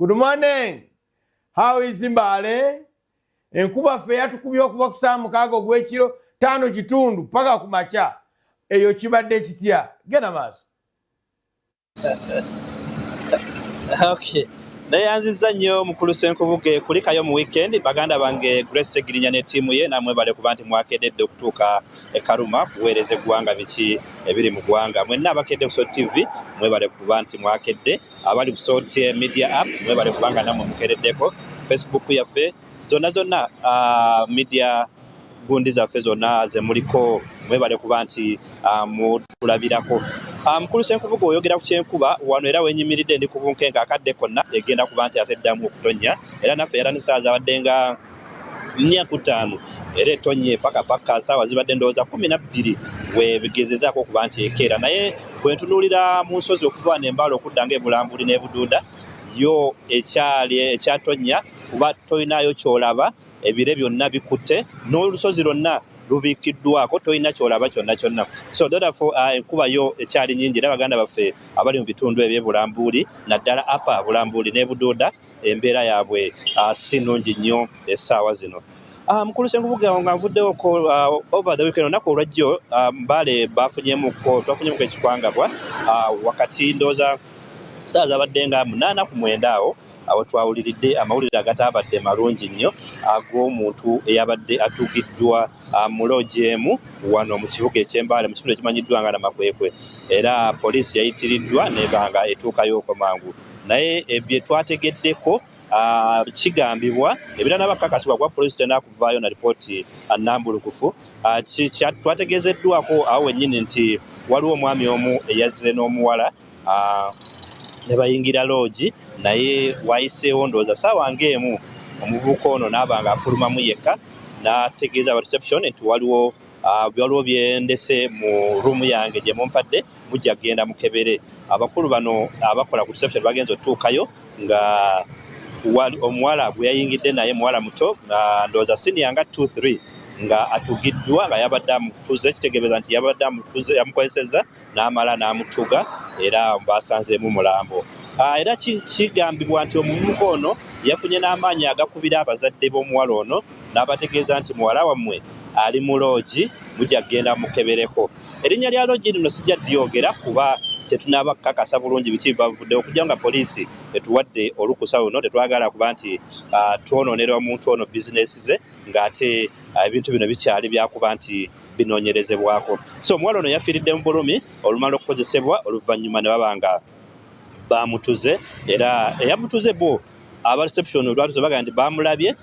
Good morning. How is Mbale? Enkuba ffe yatukubye okuva ku saa 6 ogw'ekiro, 5:15 paka ku makya. Eyo kibadde kitya? Genda maaso. Okay. Neyanzizza nnyo mukulu Ssenkubuge, kulikayo mu weekend. Baganda bange, Grace Segirinya ne ttiimu ye, namwebale kuba nti mwakededde okutuuka e Karuma kuweereza eggwanga biki ebiri mu ggwanga. Mwenna abakedde ku Salt TV, mwebale kuba nti mwakedde. Abali ku Salt Media App, mwebale kubanga nammwe mukereddeko. Facebook yaffe zonna zonna, media gundi zaffe zonna zemuliko, mwebale kuba nti mutulabirako. Mukulu Ssenkubuge, oyogera ku kyenkuba wano era wenyimiridde ndi ku bunkenke, akadde konna egenda kuba nti ate eddamu okutonnya, era naffe yatandise saawa zabadde nga 4 ku 5, era etonye paka paka saawa zibadde ndowooza 12 webigezezaako okuba nti ekeera. Naye bwe ntunuulira mu nsozi okuva wano Embaala okudda nga ebulambuli n'ebuduuda, yo ekyali ekyatonnya, kuba tolinayo kyolaba, ebire byonna bikutte n'olusozi lwonna lubikiddwako, tolina kyolaba kyonna kyonna. So therefore, enkuba yo ekyali nyingi, era baganda baffe abali mu bitundu ebyebulambuuli, naddala apa Bulambuuli n'ebuduuda, embeera yaabwe si nnungi nnyo essaawa zino. Mukulu Ssenkubuge, nga nvuddewoko, over the weekend, olunaku olwajjo, Mbale bafunyemuko, twafunyemuko ekikwangabwa wakati ndowooza saawa zabadde nga 8 ku 9 awo, awo twawuliridde amawulire agataabadde malungi nnyo ag'omuntu eyabadde atuugiddwa mu loogi emu wano mu kibuga eky'Embaale, mu kitundu ekimanyiddwa nga Namakwekwe, era poliisi yayitiriddwa neba nga etuukayoko mangu. Naye bye twategeddeko, kigambibwa, ebirala bakakasibwa kuba poliisi terina kuvaayo na ripooti nambulukufu, twategeezeddwako awo wennyini nti waliwo omwami omu eyazze n'omuwala ne bayingira loogi, naye wayiseewo ndowooza saawa ng'emu, omuvubuka ono n'aba nga afulumamu yekka n'ategeeza aba reception nti waliwo byendese mu ruumu yange gye mumpadde, mujja kugenda mukebere. Abakulu bano abakola ku reception bagenza otutuukayo nga omuwala gwe yayingidde naye muwala muto, ndowooza senior nga 2 3, nga atugiddwa, nga yabadde amutuze, kitegeeza nti yabadde amutuze, yamukozesezza n'amala n'amutuga, era basanzeemu mulambo. Era kigambibwa nti omuvubuka ono yafunye n'amaanyi agakubira abazadde b'omuwala ono n'abategeeza nti muwala wammwe ali mu loogi, mujja kugenda mukebereko. Erinnya lya loogi lino sijja dyogera kuba tetunaba kukakasa bulungi biki bavudde, okujja nga poliisi etuwadde olukusa luno. Tetwagala kuba nti twonoonera omuntu ono bizinesi ze, ng'ate ebintu bino bikyali byakuba nti binoonyerezebwako. So omuwala ono yafiiridde mu bulumi olumala okukozesebwa, oluvannyuma ne baba nga bamutuze, era eyamutuze bo aba reception olwatuze bagamba nti bamulabye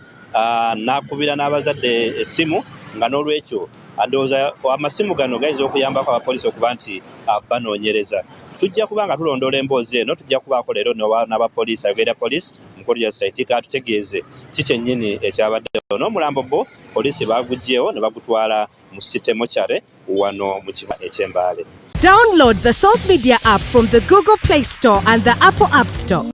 n'akubira n'abazadde essimu, nga n'olwekyo ndowooza amasimu gano gayinza okuyambako abapoliisi okuba nti banoonyereza. Tujja kuba nga tulondoola emboozi eno, tujja kubaako leero n'abapoliisi, ayogerera poliisi mukulu Justin atutegeeze ki kyennyini ekyabaddewo. N'omulambo gwo poliisi baguggyewo ne bagutwala mu City Mortuary wano mu kibuga eky'Embaale. Download the Salt Media app from the Google Play Store and the Apple App Store.